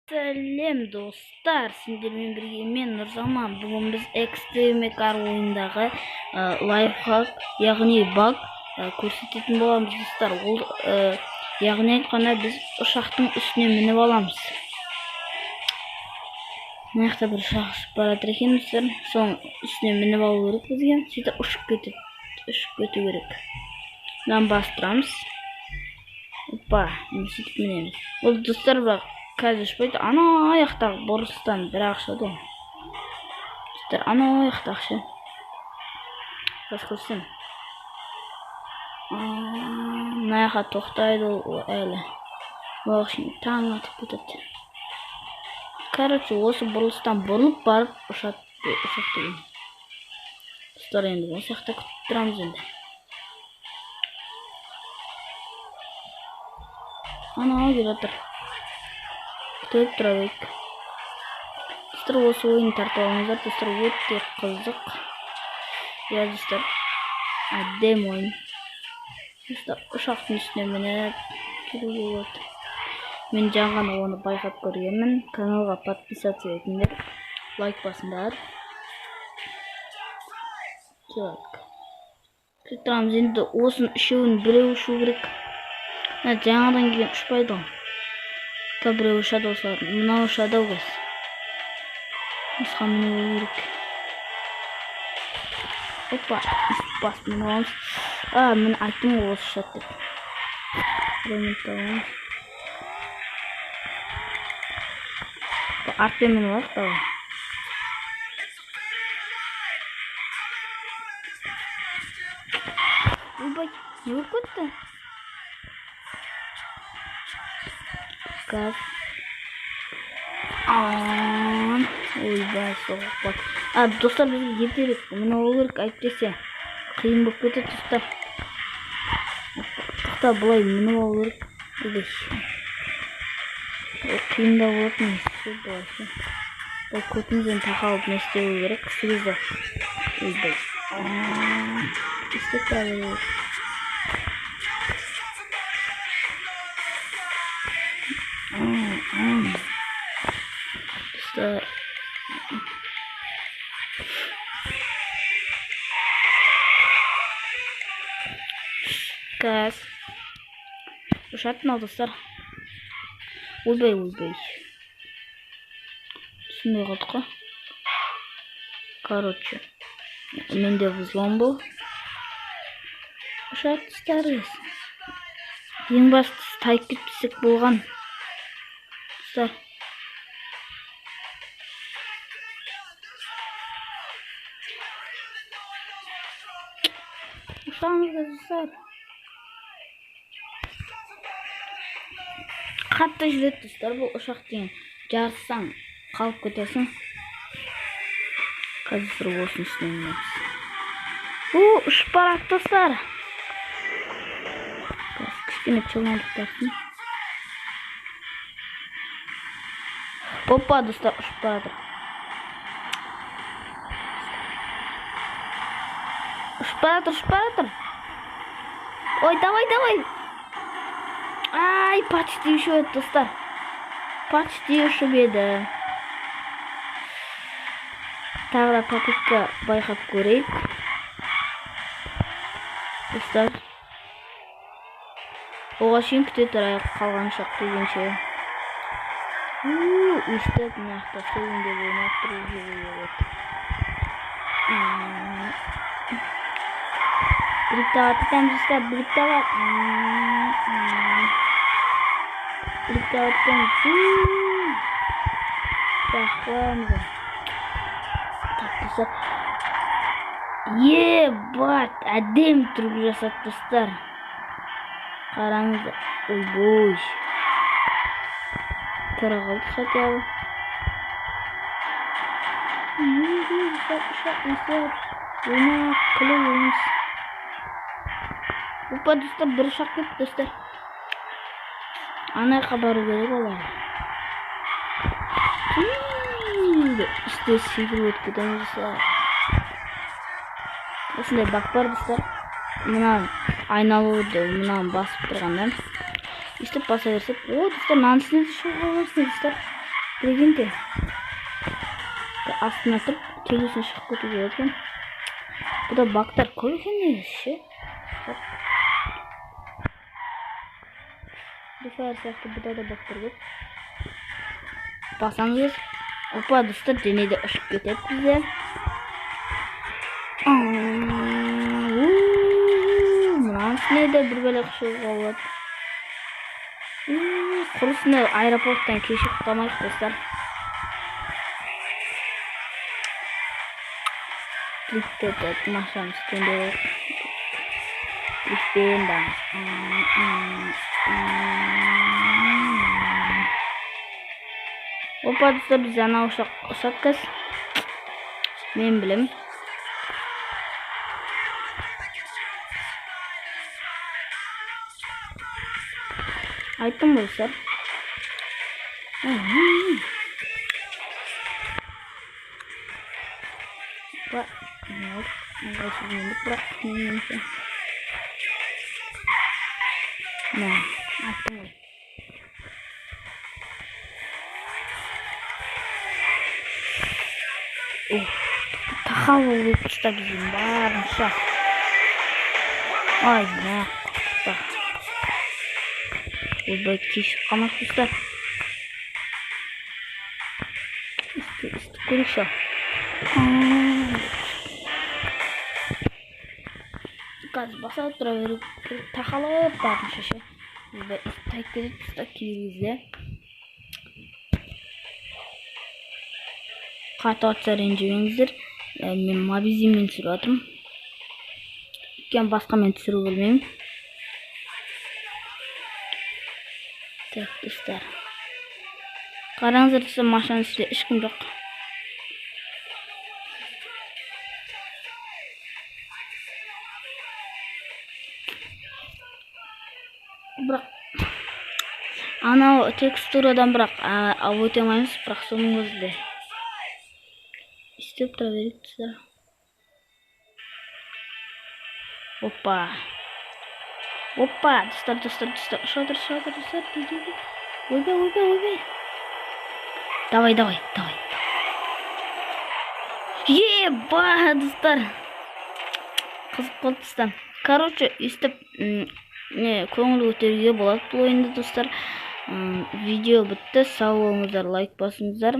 Сәлем достар, сендермен бірге мен Нұрзаман. Бүгін біз Extreme Car ойындағы лайфхак, яғни баг көрсететін боламыз достар. Ол яғни айтқанда біз ұшақтың үстіне мініп аламыз. Мына жақта бір ұшақ ұшып бара жатыр екен достар. Соның үстіне мініп алу керек бізге. Сөйтіп ұшып кетеді, ұшып кету керек. Мынаны бастырамыз. Опа, енді сөйтіп мінеміз. Ол достар бірақ қазір ұшпайды. Ана аяқтағы бұрыстан бірақ ұшады ғой. Достар, ана аяқта ақша. Қазір көрсем. Мына жаққа тоқтайды ол әлі. Ол үшін таң атып кетеді. Короче, осы бұрылыстан бұрылып барып ұшады, ұшақ деген. Достар, енді осы жақта күтіп тұрамыз енді. Анау келе жатыр. Күтіп тұра берейік. Достар, осы ойын тартып алыңыздар. Достар, өте қызық. Иә, достар, әдемі ойын. Достар, ұшақтың үстіне мініп келуге болады. Мен жаңа ғана оны байқап көргенмін. Каналға подписаться етіңдер, лайк басыңдар. Так. Күтіп тұрамыз енді, осының үшеуін біреу ұшу керек. Мына жаңадан келген ұшпайды ғой. Біреу ұшады осылардың. Мынау ұшады ау қазір. Осыған мініп алу керек. Опа, басып мініп аламыз. А, міне айттым ғой осы ұшады деп. Ремонт аламыз. Артпен мініп алайық давай. Ойбай, не болып кетті? Газ. Ойбай, соғып қалды. А, достар, бізге ертерек мініп алу керек, әйтпесе қиын болып кетеді достар. Тоқта, былай мініп алу керек. Ойбай. Қиындау болады негізі, былай ше. Бұл көтімізден тақалып не істеу керек сол кезде. Ойбай. Істеп тұра беру керек. Достар. Қазір. Ұшады мынау достар. Ойбай, ойбай. Түсінбей қалдық қой. Короче, менде взлом был. Ұшады достар. Ең бастысы тайып кетпесек болған. Достар. Ұшамыз достар. Қатты жүреді достар бұл ұшақ деген. Жарыссаң қалып кетесің. Қазір осының үстіне мінеміз. О, ұшып барады достар. Қазір кішкене жылдамдық тартсын. Опа, достар, ұшып барады. Ұшып барады, ұшып барады. Ой, давай, давай. Ай, почти ұшып еді, достар. Почти ұшып еді. Тағы да попытка байқап көрейік. Достар. Оға шейін күте тұрайық, қалған ұшақ келгенше. Өстіп мына жақта серуендеп ойнап тұрып жүруге болады. Дрифтовать етеміз достар, дрифтовать. Дрифтовать етеміз. Жақсы. Так, достар. Ебать, әдемі трюк жасады достар. Қараңыздар. Ойбой. Тұра қалдық хотя бы. Ойнап, күліп ойнаймыз. Опа, достар, бір ұшақ кетті достар. Ана жаққа бару керек олар. Үсте секіріп өтіп кетеміз достар. Осындай баг бар достар. Мынаны айналуды мынаны басып тұрғанда өйстіп баса берсек, о, достар, мынаның үстіне де шығуға болады достар. Прикиньте. Астына тұрып, төбесіне шығып кетуге болады екен. Бұда бактар көп екен негізі ше. Free Fire сияқты бұда да бактар көп. Басамыз. Опа, достар, дене де ұшып кетеді бізде. Мынаның үстіне де бір бәле шығуға болады. Құрысына аэропорттан кешігіп қалмайық, достар. Дрифтті машинаның үстінде дрифтпен барамыз. Опа, достар, біз анау ұшақ ұшады қазір. Мен білем. Айттым ғой, достар. Опа, не болды? Ыңғайсыз міндік, бірақ менің ойымша. Мә, айттым ғой. Уф, тақау болып кетті біздің барынша. Ай, мә, құртты. Ойбай, кешігіп қалмайық, достар. Істеп көрейікші. Қазір баса тұра беру керек, тақалып барынша ше. Ойбай, тайып кетеді, достар, кей кезде. Қатты атса ренжімеңіздер. Мен мобизиммен түсіріп жатырмын. Өйткені басқамен түсіру білмеймін. Так, достар. Қараңыздар, достар, машинаның ішінде ешкім жоқ. Бірақ анау текстурадан бірақ, өте алмаймыз, бірақ соның өзі де. Істеп тұра берейік, достар. Опа. Опа, достар, достар, достар. Ұшып жатыр, ұшып жатыр, достар. Ойбай, ойбай, ойбай. Давай, давай, давай. Еба, достар. Қызық болды, достар. Короче, өйстіп, не, көңіл көтеруге болады бұл ойында, достар. Видео бітті. Сау болыңыздар, лайк басыңыздар.